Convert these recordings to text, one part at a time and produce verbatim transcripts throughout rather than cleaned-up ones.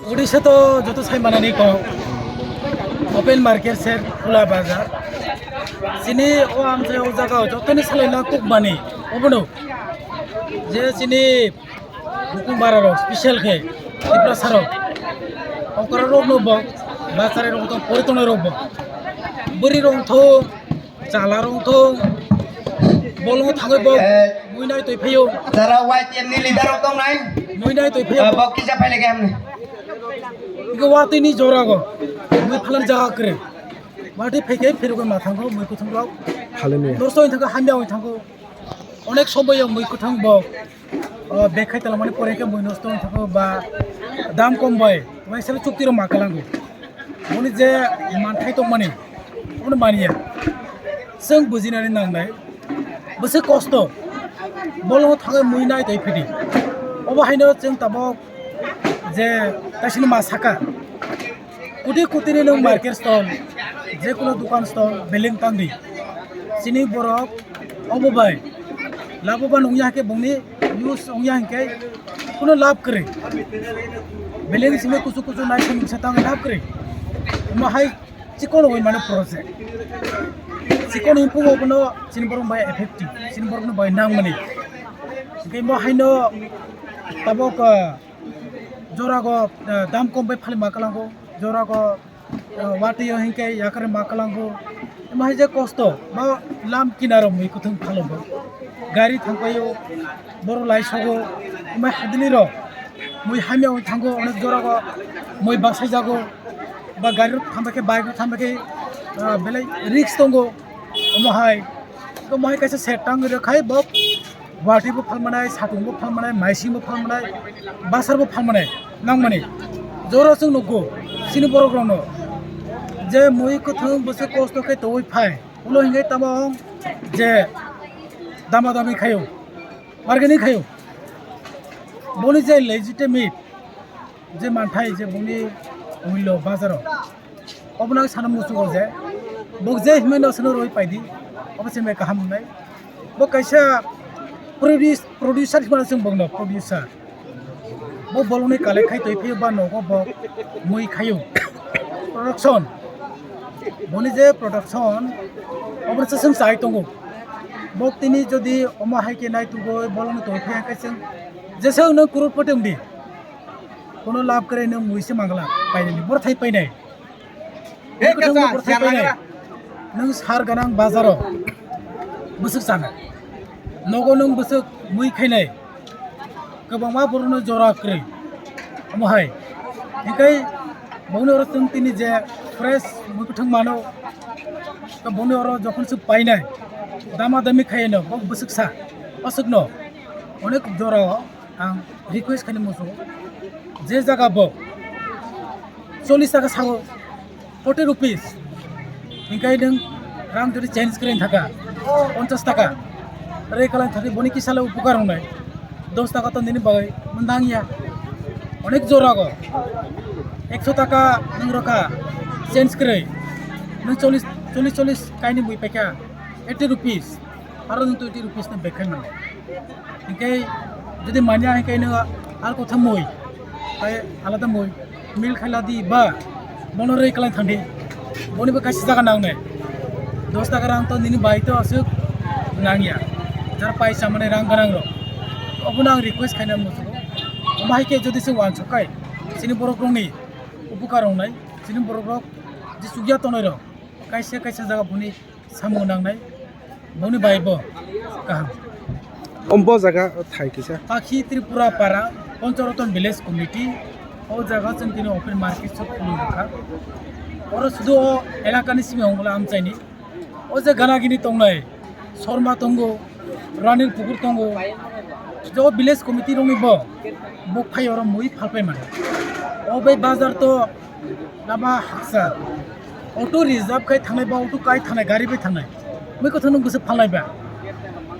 Odisha to joto sai manani kok. Open market se khula bazar. Chini o amchai o jaga o jotoni salai na kuk mani. Obono je chini bukung bara rok special khe Tiprasa rok. Okra rok no bo bazar rok to pori tongnai rok bo. Buri rok tho Chala rok thung. Bolong thangwi bo. Eh. Mui nai toi phaio. Jara Y T F ni leader rok tongnai. Mui nai toi phaio. Eh, bo kisa phai lege hamni. Iko watwi ni jora go. Mui phalan jaga kre. Watwi phai khe phirugwi ma thango mui kuthum rok. Phalani. Norso thangkha hamya oi thango. Onek somoi yo mui kuthang bo. O, bag khai tala mani pore khe mui nosto wng thago ba dam kom bai, bai sale chukti rok ma kalango. Boni je manthai tong mani, bono manya. Chwng bujinani nangnai, bwswk kosto, bolongo thangwi mui nai tei phidi. Obo haino chwng tabok je taisini ma saka. Kuti kuti ni nwng market stall, je kono dukan stall, building tangdi. Chini borok obo bai. Labo ba nungya hake bongni use ongya hingke kono lab kwrwi. Building simi kuchu kuchu nai simi sa tang lab kwrwi. Omo hai chikon oi mano project. Chikon himpungo bono chini borok bai effective, chini borok no bai nang mani. Hingke mo haino tabok, ah, jorago, ah, dam kom bai phali ma kalango, jorago, ah, watwi o hinkhe yakre ma kalango. Omo hai je kosto, ba lam kinaro mui kuthung phalongo. Gari thangpaio, borok lai sogo, omo hadini rok mui hamya oi thango, onek jorago mui basai jago, ba gari rok thangbai khe, bike rok thangbai khe, ah, belai risk tongo, omo hai, omo hai kaisa set tang rw khai bo. Watwi bo phalmanai, satung bo phalmanai, maising bo phalmanai, basar bo phalmanai, nangmani. Jora chwng nugo, chini borok rokno je mui kwthwng bwswk kosto khe tongwi phai, ulo hingai tamo je dama dami khaio, bargaining khaio. Boni je legitimate je manthai je boni mulyo bazaro, obono ang sana muchungo je bo je himai no sano roi paidi, obo se me kaham wngnai. Bo kaisa produce, producer himano chwng bongno producer. Bo bolongni collect khai toi phio ba nogo bo mui khaio. Production, boni je production, obo se chwng chai tongo. Bo tini jodi omo hai khe nai tugo bolongni toi phia khe chwng jesa no crorepati wngdi. Kono lab kwrwi nwng mui se mangla painani, boro thai painai. Nwng kwthang boro thai painai. Nwng sar ganang bazaro bwswk sana. Nogo nwng bwswk mui khainai. Kwbangma borokno jora kwrwi. Omo hai. Hinkhe bongni oro chwng tini je fresh mui kwthang mano. Bongni oro jokhon se painai. Dama dami khaino, bo bwswk sa. Aswkno. Onek jora o. Ang request khaini muchungo, je jaga bo chollish taka sao, forty rupees, hinkhai nwng rang jodi change kwrwi thaka, ponchash taka, rei kwlai thakhe boni kisa le upukar wngnai, dos taka to nini bagwi nangya, onek jora go, ekso taka nwng rokha change kwrwi, nwng chollish, chollish, chollish kaini mui paikha, eighty rupees, aro nwng twenty rupees no bag khai mano. Hinkhe jodi manya hinkhe nwng ar kotha mui, tai alada mui, mil khaila di ba bono rei kwlai thangdi, boni bo kaisa jaga nangnai. Dos taka rang to nini bai to aswk nangya, jar paisa mane rang ganang rok. Obono ang request khaina muchungo. Omo hai khe jodi se wansuk kai, chini borok rokni upukar wngnai, chini borok rok je chukya tongnai rok, kaisa kaisa jaga boni samung nangnai, boni bai bo kaham. Om bo jaga thai kisa. Pakhi Tripura Para, Pancharaton Village Committee, o jaga chwng tini open market shop khulwi rwkha. Oro sudu o elakani simi ongla amchaini. O je gana gini tongnai, Sorma tongo, Ranir Pukur tongo. Je o village committee rokni bo, bo phai oro mui phalpai mano. O bai bazar to lama haksa. Auto reserve khai thangnai ba auto kai thangnai, gari bai thangnai. Mui kwthang nwng bwswk phalnai ba.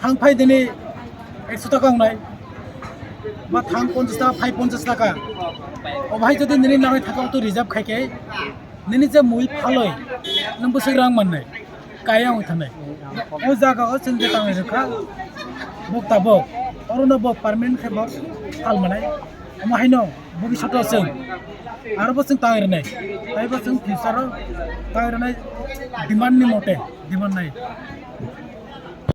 Thang phai dini ekso taka wngnai. Ba thang ponchash taka, phai ponchash taka. O bhai jodi nini nangnai thaka auto reserve khai khe, nini je mui phaloi, nwng bwswk rang mannai. Kaya wng thangnai. O jaga o chwng je tangnai rwkha. Bo tabok. Orono bo permanent khe bo phal manai. Omo haino Bhobishoto chwng aro bo chwng tang rwnai, taibo chwng future o tang rwnai demand ni mote, demand nai.